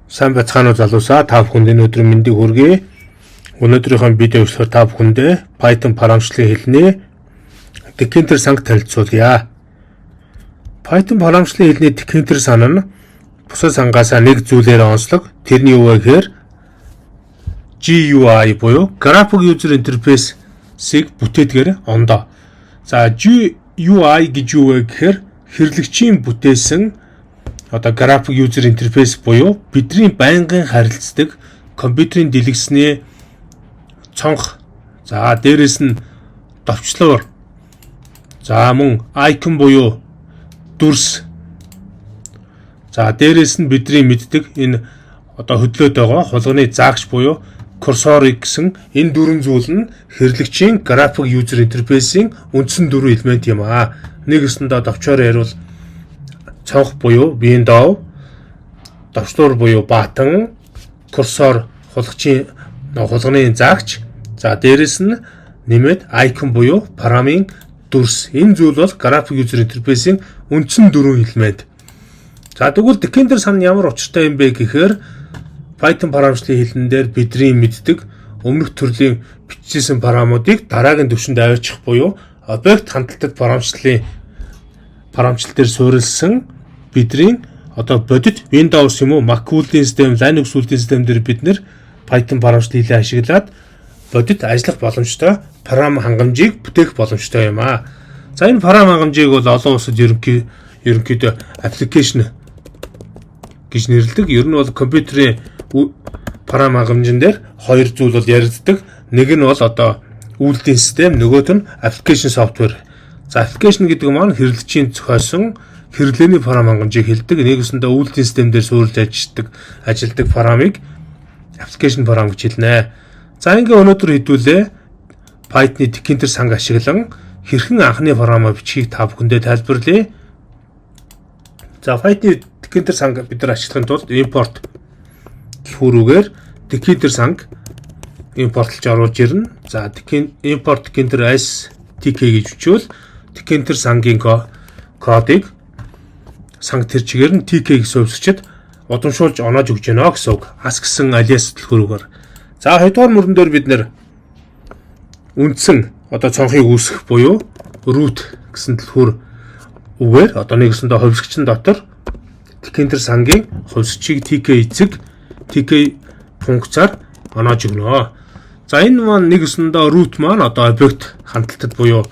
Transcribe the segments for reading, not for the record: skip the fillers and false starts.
Сайн байцгаана уу, залуусаа, та бүхэнд энэ өдрийн мэндийг хүргэе. Өнөөдрийнхөө видео бичлэгээр та бүхэндээ Python програмчлалын хэлний Tkinter санг танилцуулъя. Python програмчлалын хэлний Tkinter сан нь бусад сангаасаа нэг зүйлээр онцлог. Тэрний юу вэ гэхээр GUI буюу Graphic User Interface-ийг бүтээдгээр ондоо. За, GUI гэж юу вэ гэхээр хэрэглэгчийн бүтээсэн одоо Graphic User Interface буюу бидний байнгын харилцдаг компьютерийн дэлгэцний цонх, за, дээрэс нь товчлуур, за, мөн icon буюу дүрс, за, дээрэс нь бидний мэддэг энэ одоо хөдлөөд байгаа хулганы заагч буюу курсор гэсэн энэ дөрвөн зүйл нь хэрэглэгчийн Graphic User Interface-ийн үндсэн дөрвөн элемент юм аа. Нэг ёсондоо товчоор яриул цонх буюу window, товчлуур буюу button, курсор хулгачийн хулганы заагч, за, дээрэс нь нэмээд icon буюу програмын дүрс. Энэ зүйл бол Graphic User Interface-ийн үндсэн дөрвөн элемент. За, тэгвэл Tkinter сан ямар учиртай юм бэ гэхээр Python програмчлалын хэлэн дээр бидний мэддэг өмнөх төрлийн бичсэн програмуудыг дараагийн түвшинд аваачих буюу объект хандалтад програмчлалын програмчлал дээр суурилсан бидний одоо бодит Windows юм уу, Mac үйлдлийн систем, Linux үйлдлийн систем дээр бид нэр Python програмчлалын хэлийг ашиглаад бодит ажиллах боломжтой програм хангамжийг бүтээх боломжтой юм аа. За, энэ програм хангамжийг бол олон улсад ерөнхийдөө application гэж нэрлэдэг. Ер нь бол компьютерийн програм хангамжин дээр хоёр зүйл бол яригддаг. Нэг нь бол одоо үйлдлийн систем, нөгөөх нь application software. За, application гэдэг маань хэрэглэгчийн зохиосон хэрэглээний програм хангамжийг хэлдэг. Нэгсэндээ үйлдлийн систем дээр суурилж ажилладаг програмыг application програм гэж хэлнэ. За, ингээ өнөөдөр хэдүүлээ Python-ы Tkinter санг ашиглан хэрхэн анхны програмаа бичихийг та бүхэндээ тайлбарлая. За, Python-ы Tkinter санг бид нар ашиглахын тулд import түлхүүрүүгээр Tkinter санг импортлж оруулж ирнэ. За, import Tkinter as tk гэж бичвэл Tkinter сангийн кодыг санг тэр чигээр нь tk гэсэн хувьсагчид удамшуулж оноож өгч байна гэсэн үг. As гэсэн alias түлхүүрүүгээр. За, хоёрдугаар мөрөн дээр бид нэр үндсэн одоо цонхыг үүсгэх буюу root гэсэн түлхүүр үгээр одоо нэгсэндээ хувьсагчин дотор Tkinter сангийн хувьсагчийг tk эцэг tk функцаар оноож өгнө. За, энэ маань нэгсэндээ root маань одоо объект хандлтад буюу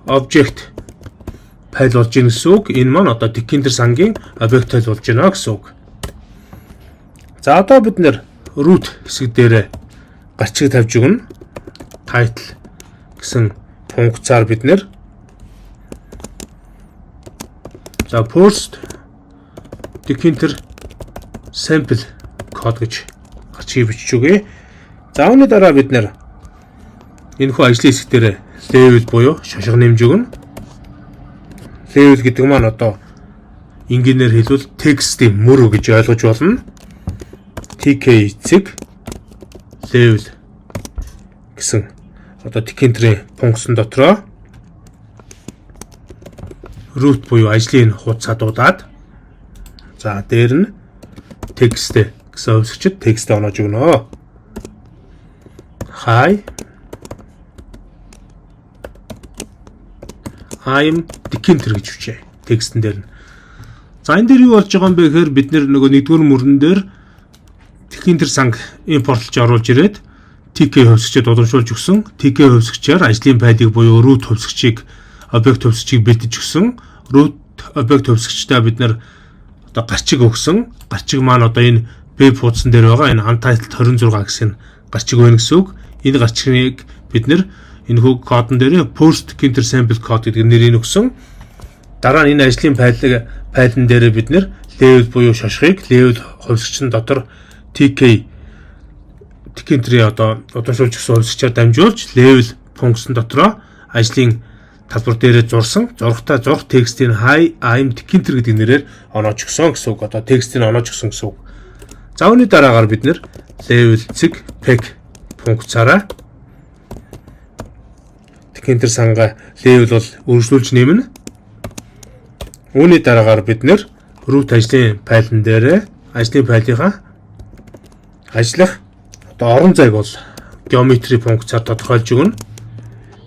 object файл болж ийн гэсэн үг. Энэ маань одоо Tkinter сангийн объект файл болж байна гэсэн үг. За, одоо бид нэр root хэсэг дээр гарчиг тавьж өгнө. Title гэсэн функцаар бид нэр за first Tkinter sample code гэж гарчиг бичиж өгье. За, үүний дараа бид нэр энэхүү ажлын хэсэг дээр label буюу шошго нэмж өгнө. Label гэдэг маань одоо энгийнээр хэлбэл текстийн мөр гэж ойлгож болно. TK эцэг label гэсэн одоо Tkinter-ийн функцэн дотроо root буюу ажлын хуудасаа дуудаад, за, дээр нь текст гэсэн хувьсагчид текстээ оноож өгнө. Hi, I'm Tkinter гэж бичээ текстэн дээр нь. За, энэ дээр юу болж байгаа юм бэ гэхээр бид нөгөө нэгдүгээр мөрөн дээр Tkinter санг импортлж оруулж ирээд TK хувьсагчид уламжуулж өгсөн. TK хувьсагчаар ажлын файлыг буюу root хувьсагчийг, объект хувьсагчийг бэлдэж өгсөн. Root объект хувьсагчтай бид нэр одоо гарчиг өгсөн. Гарчиг маань одоо энэ веб хуудсан дээр байгаа энэ untitled 26 гэсэн гарчиг байна гэсэн үг. Энэ гарчгийг бид нэр энэхүү кодон дээр first Tkinter sample code гэдэг нэрийг өгсөн. Дараа нь энэ ажлын файлн дээр бид нэр label буюу шошгыг label хувьсагчин дотор TK Tkinter-ийн одоо уламжуулж өгсөн хувьсагчаар дамжуулж label функцэн дотроо ажлын талбар дээрээ зурсан зурагтай зурх текстийн hi, I'm Tkinter гэдэг нэрээр оноож өгсөн гэсэн үг. Одоо текстийг оноож өгсөн гэсэн үг. За, үүний дараагаар бид нэр label цэг pack функцаараа Tkinter сангаа label бол өргөжлүүлж нэмнэ. Үүний дараагаар бид нэр root ажлын файлн дээрээ ажлын файлынхаа Ажиллах одоо орон зайг бол geometry функцаар тодорхойлж өгнө.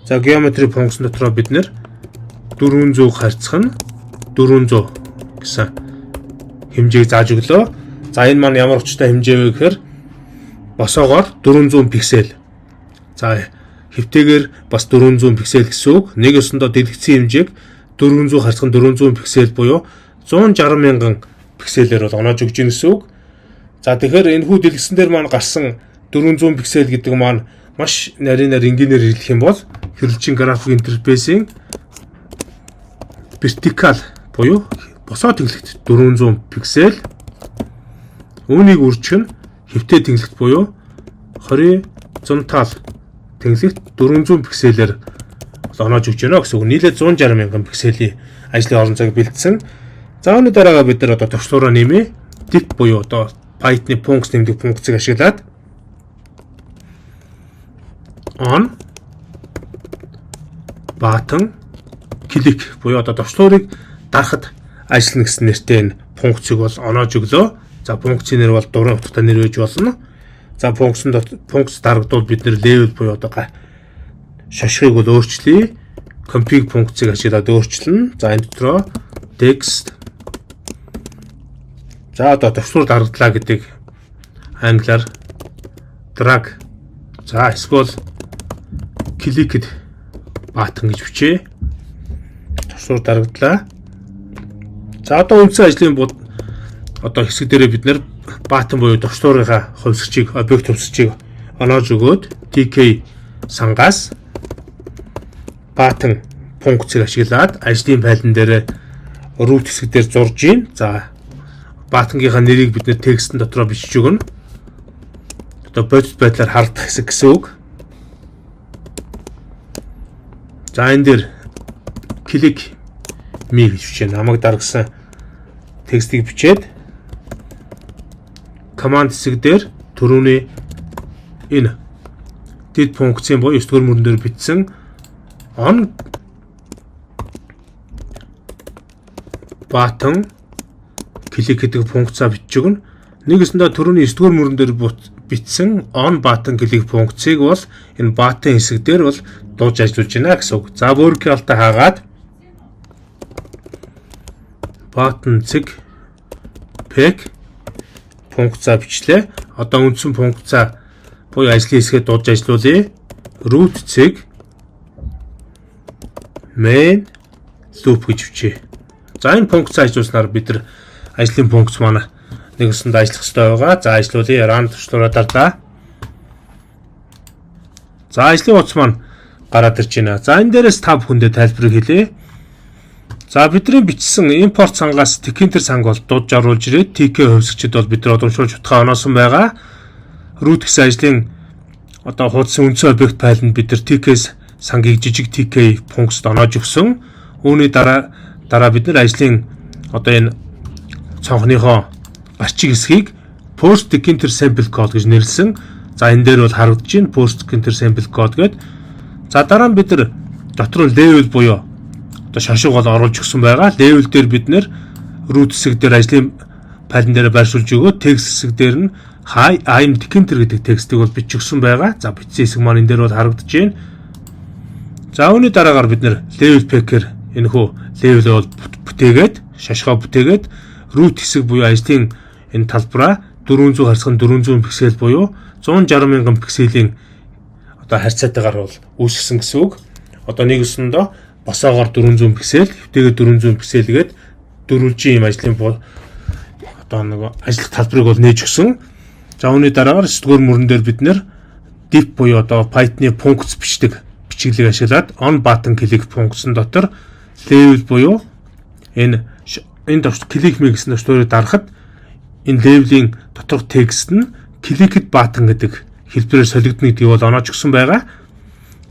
За, geometry функц дотроо бид нэр 400 харьцах нь 400 гэсэн хэмжээг зааж өглөө. За, энэ маань ямар учиртай хэмжээ вэ гэхээр босоогоор 400 пиксел. За, хэвтэйгээр бас 400 пиксел гэсэн үг. Нэг ёсондоо дэлгэцийн хэмжээг 400 харьцах нь 400 пиксел буюу 160 мянган пикселээр бол оноож өгч гин гэсэн үг. За, тэгэхээр энэ хүү дэлгэцэн дээр маань гарсан 400 пиксел гэдэг маань маш нарийнаар, энгийнээр хэлэх юм бол хэрэглэгчийн график интерфейсийн vertical буюу босоо тэнхлэгт 400 пиксел, үүнийг үржих нь хэвтэй тэнхлэгт буюу horizontal тэнхлэгт 400 пикселээр оноож өгч байна гэсэн үг. Нийлээд 160 мянган пикселийн ажлын орон зайг бэлдсэн. За, үүний дараагаа бид нар одоо товчлуураа нэмээ. Def буюу одоо Python-ы функц нэмдэг функцийг ашиглаад on button click буюу одоо товчлуурыг дарахад ажиллана гэсэн нэртэй энэ функцийг бол оноож өглөө. За, функцийн нэр бол дурын утгатай нэр байж болно. За, функцэн функц дарагдвал бид нэр label буюу одоо шошгыг бол өөрчлөе. Config функцийг ашиглаад өөрчилнө. За, энэ дотроо text, за, одоо товчлуур дарагдлаа гэдэг англиар drag, за, эсвэл clicked button гэж бичээ. Товчлуур дарагдлаа. За, одоо үндсэн ажлын одоо хэсэг дээрээ бид нэр button буюу товчлуурынхаа хувьсгчийг, объект хувьсгчийг оноож өгөөд TK сангаас button функцийг ашиглаад ажлын файлн дээр root хэсэг дээр зурж гин. За, button-гийнхаа нэрийг бид нэр текстэн дотроо бичиж өгнө. Одоо бодит байдлаар харагдах хэсэг гэсэн үг. За, энэ дээр click me гэж бичээ. Намайг даргасан текстийг бичээд command хэсэг дээр түрүүний энэ дэд функцийн буюу 9 дугаар мөрөн дээр бичсэн on button click гэдэг функцаа бичиж өгнө. Нэг ёсондоо түрүүний 9 дугаар мөрөн дээр бичсэн on button click функцийг бол энэ button хэсэг дээр бол дууж ажиллуулж байна гэсэн үг. За, бөөрөнхий хаалтаа хаагаад button цэг pack функцаа бичлээ. Одоо үндсэн функцаа буюу ажлын хэсгээ дуудаж ажиллуулъя. Root цэг main loop гэж бичье. За, энэ функцаа ажиллуулснаар бид нар ажлын функц маань нэг ёсондоо ажиллах хэрэгтэй байгаа. За, ажиллуулъя. Run товчлуураа дарлаа. За, ажлын хуудас маань гараад ирж байна. За, энэ дээрээс та бүхэндээ тайлбарыг хэлье. За, бидний бичсэн импорт сангаас tkinter санг бол дуудаж оруулж ирээд TK хувьсгчид бол бид нар удамшуулж утгаа оноосон байгаа. Root гэсэн ажлын одоо хуудсан үндсэн объект файлнд бид нар TK сангийг жижиг TK функцд оноож өгсөн. Үүний дараа бид нар ажлын одоо энэ цонхныхоо гарчиг хэсгийг first tkinter sample code гэж нэрлэсэн. За, энэ дээр бол харагдаж байна first tkinter sample code гэдэг. За, дараа нь бид нар дотор нь label буюу одоо шошго бол оруулж өгсөн байгаа. Label дээр бид нэр root хэсэг дээр ажлын файлн дээр байршуулж өгөө текст хэсэг дээр нь hi, I'm tkinter гэдэг текстийг бол бичиж өгсөн байгаа. За, бичсэн хэсэг маань энэ дээр бол харагдаж байна. За, үүний дараагаар бид нэр label packer энэхүү label бол бүтээгээд, шошгоо бүтээгээд root хэсэг буюу ажлын энэ талбараа 400 харьцах 400 пиксел буюу 160 мянган пикселийн одоо харьцаатайгаар бол үүсгэсэн гэсэн үг. Одоо нэг ёсондоо босоогоор 400 пиксел, хэвтэйгээр 400 пиксел гээд дөрвөлжин юм ажлын одоо нэг ажиллах талбарыг бол нээж өгсөн. За, үүний дараагаар 9 дугаар мөрөн дээр бид нэр def буюу одоо Python-ы функц бичдэг бичиглийг ашиглаад on button click функцэн дотор label буюу энэ товч click me гэсэн товчлуурыг дарахад энэ label-ийн доторх текст нь clicked button гэдэг хэлбэрээр солигдоно гэдгийг бол оноож өгсөн байгаа.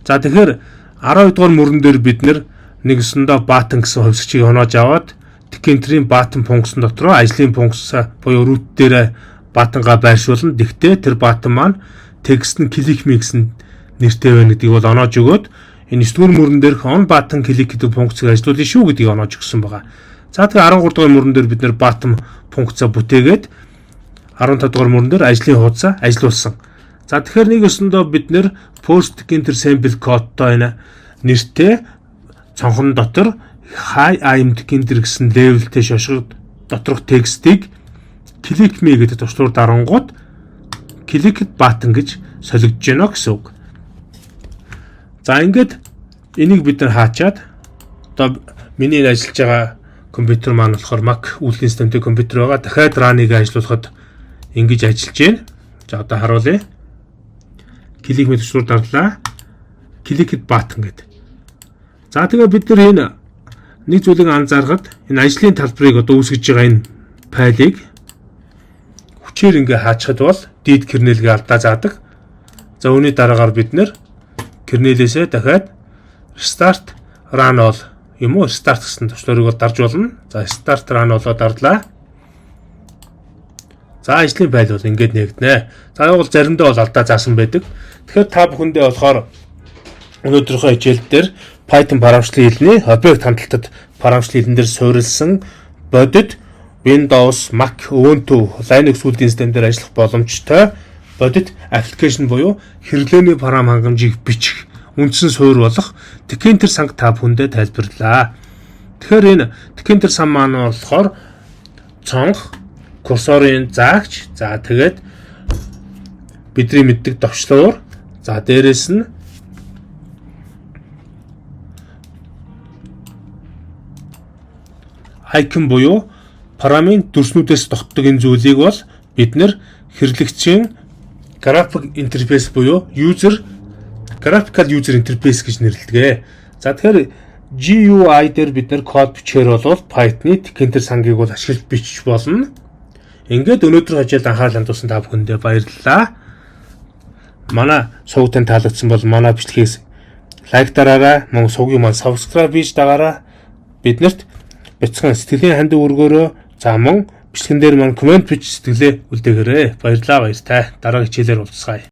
За, тэгэхээр 12 дугаар мөрөн дээр бид нэр нэг ёсондоо button гэсэн хувьсгчийг оноож аваад tkinter-ийн button функцэн дотроо ажлын функц буюу root дээр button-гаа байршуулна. Тэгтээ тэр button маань текст нь click me гэсэн нэртэй байна гэдгийг бол оноож өгөөд энэ 9 дугаар мөрөн дээрх on button click гэдэг функцийг ажиллуулна шүү гэдгийг оноож өгсөн байгаа. За, тэгээ 13 дугаар мөрөн дээр бид нэр button функцаа бүтээгээд 15 дугаар мөрөн дээр ажлын хуудасаа ажилуулсан. За, тэгэхээр нэг ёсондоо бид нэр post tkinter sample code-той энэ нэртэй цонхон дотор "Hi, I'm tkinter" гэсэн label тэй шошго доторх текстийг "click me" гэдэг товчлуур дарангууд "clicked button" гэж солигдож байна гэсэн үг. За, ингээд энийг бид нар хаачаад, одоо миний ажиллаж байгаа компьютер маань болохоор Mac үйлдлийн системтэй компьютер байгаа. Дахиад run-ыг ажиллуулахад ингэж ажиллаж байна. За, одоо харуулъя. "Click me" товчлуур дарлаа. "Clicked button" гэдэг. За, тэгээ бид нар энэ нэг зүйлийг анзаарахад энэ ажлын талбарыг одоо үүсгэж байгаа энэ файлыг хүчээр ингээ хаачхад бол дид kernel гээ алдаа заадаг. За, үүний дараагаар бид нэр kernel ээсээ дахиад restart run all юм уу, restart гэсэн товчлуурыг бол дарж болно. За, restart run all-оо дарлаа. За, ажлын файл бол ингээд нээгдэнэ. За, яг бол заримдаа бол алдаа заасан байдаг. Тэгэхээр та бүхэндээ болохоор өнөөдрийнхөө хичээл дээр Python програмчлалын хэлний объект хандалтад програмчлалын хэлэн дээр суурилсан бодит Windows, Mac, Ubuntu, Linux үйлдлийн систем дээр ажиллах боломжтой бодит application буюу хэрэглээний програм хангамжийг бичих үндсэн суурь болох Tkinter санг та бүхэндээ тайлбарлаа. Тэгэхээр энэ Tkinter сан маань болохоор цонх, курсорын заагч, за тэгээд бидний мэддэг товчлуур, за дээрэс нь icon буюу програмын дүрснүүдээс тогтдог энэ зүйлийг бол бид нэр хэрэглэгчийн график интерфейс буюу user graphical user interface гэж нэрлэдэг. За, тэгэхээр GUI дээр бид нэр код бичгээр бол Python-ы Tkinter сангийг бол ашиглаж бичиж болно. Ингээд өнөөдөр хичээлд анхаарал хандуулсан та бүхэндээ баярлалаа. Манай сувг тань таалагдсан бол манай бичлэгийг like дараарай, мөн сувгийн маань subscribe хийж дагаарай. Биднэрт бяцхан сэтгэлийн хандив өргөөрэй. За, мөн бичлэгэн дээр маань comment бич сэтгэлээ үлдээгээрэй. Баярлалаа, баяртай. Дараагийн хичээлээр уулзцгаая.